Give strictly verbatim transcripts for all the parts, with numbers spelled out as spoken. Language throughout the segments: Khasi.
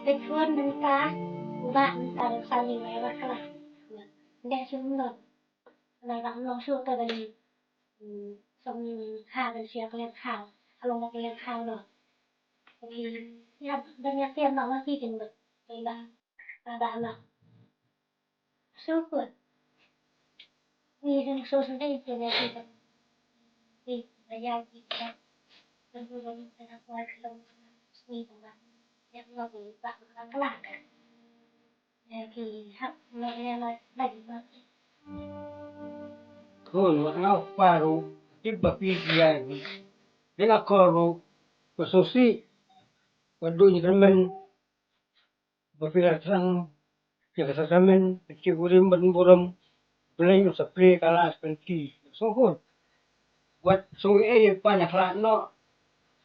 Te chuan nang ta, ba nang ta lo sa ni mai ba kala. Nang sum lo. Nang lam lo su ta ba ni. Song ha ba sia kalen ha. Along ba kalen ha lo. Ni ya ba ni ya tiam ba ma ki tin ba. Ba ba. Ba ba ma. So good. Ni rin so so dei te ne. Ni ba ya ki ba. Ba bu ba ni ta na kwa ki lo. Ni ba ba. Ya ngo ni ba ba kala. Ya ki ha ngo ya ma ba ni ba. Ko no na paru. Ki ba pi ya ni. Ni na ko ro. Ko so si. Ko du ni kan men. Ba phi la thrang ïa ka sakramen, ka jingkurim ban burom, Blei un sa plie ka la sngewthuh. Sngewthuh. Wat sngewthuh ei pa na khlad noh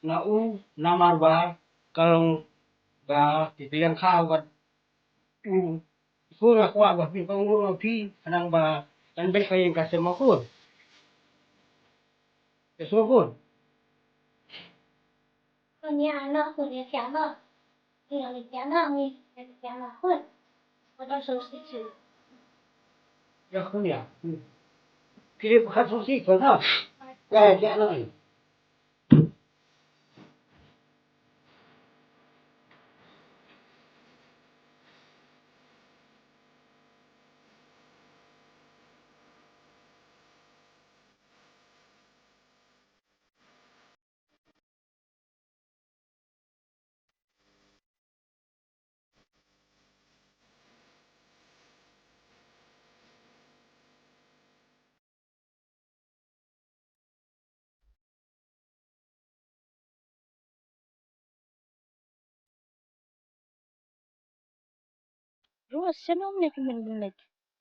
na u namar ba ka long ba ki kliang kha wat u. Ko la kwah ba phi ka ngur ma phi khnang ba kan beh ka ïing ka sem ma khun. Sngewthuh. Kunya ano kunya siapa? Kunya siapa ni? Siapa pun? Ada solusi. Ya kunya. Kiri bukan solusi kau tahu. Ya ya no. Rose, shano mynne phi mut pynleit?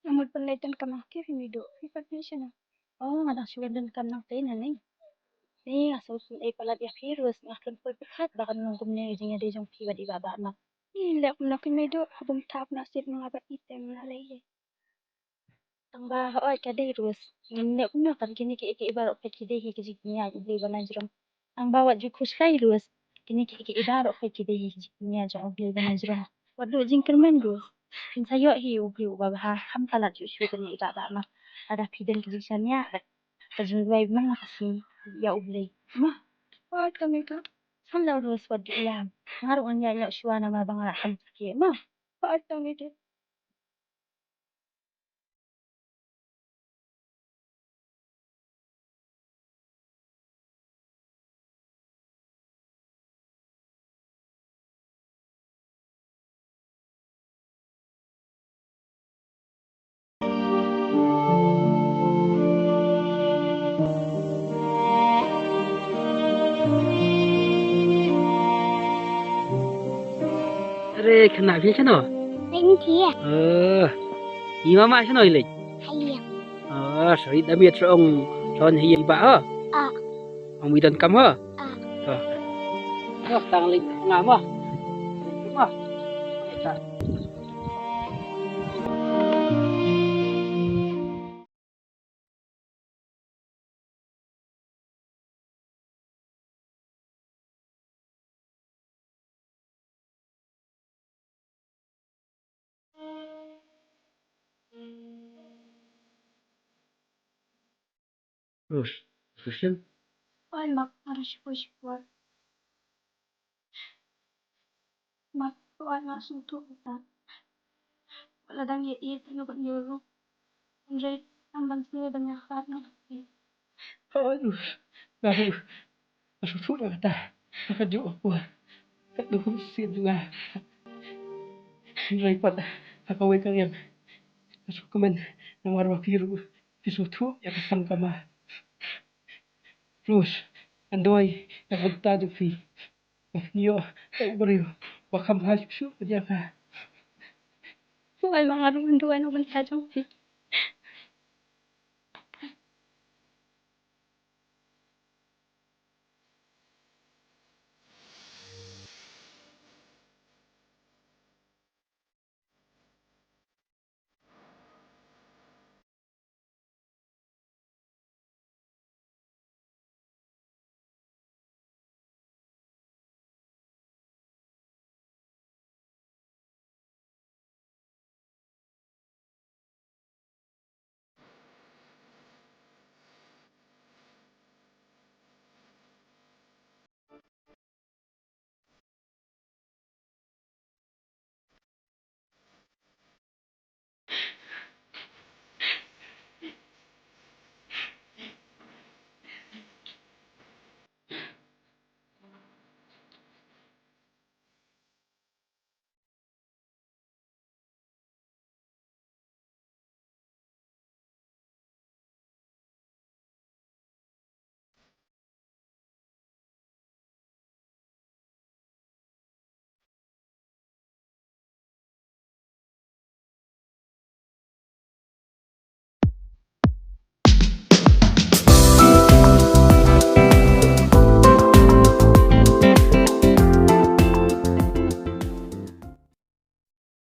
Nga mut pynleit donkam na kti phi Meidu, phi pat phi shano? Oh, nga dang shu wan donkam nangtei nangne. Ni nga sngewsih ei palat ïa phi Rose, nga khlem poi pyrkhat ba kan long kumne ïa jingïadei jong phi bad i Bah Bahma. Ni leh kumno phi Meidu, ha bym thap na sip ma nga bad i tem na lei. Tang ba hooid ka dei Rose. Ngin leh kumno kan kine kiei kiei baroh phi ki dei hi ki jingkñia U Blei ba na jrong. Tang ba wat ju khuslai Rose. Kine kiei kiei baroh phi ki dei hi ki jingkñia jong U Blei ba na jrong. Wat duh jingkyrmen Rose. Phin sa ïoh hi U Blei uba bha, ham palat shuh shuh kane i Bah Bahma. Lada phi don ki jingshaniah bad ka jingduwai man la ka sngi ïa U Blei. Ma. Hooid ka Meidu. Sam la Rose wat duh ïa. Nga ruh ngan ïaid noh shuwa namar ba nga la kham kyrkieh ma. Hooid ka Meidu. Re khynnah phi shano? Leit thied. Oh. I mama shano i leit? Ha ïing. Oh, sorry da miet song son hi ba ha. Ah. Ong wi don kam ha. Ah. Oh. Oh, tang leit nga ma. Ma. Oi, mak, ngam sngewthuh shuh. Mak, oi, ngam sngewthuh shuh. Lada ngi ïeit ïa u bad ngi ruh, hynrei ngam ban sngewthuh ban ïakhlad noh. Oi, ruh, nga ruh, ngam sngewthuh ïa kata. Ka juh ka por, ka dei kum sien jong nga. Hynrei pat ha kawei ka liang, nga sngewkmen namar ba phi ruh phi sngewthuh ïa ka sang ka ma. Rose, ngan duwai ïa ka bynta jong phi. Ba phin ïoh ïa u briew ba kham bha shuh shuh ïa ka. Oi, ma, nga ruh ngan duwai na ka bynta jong phi.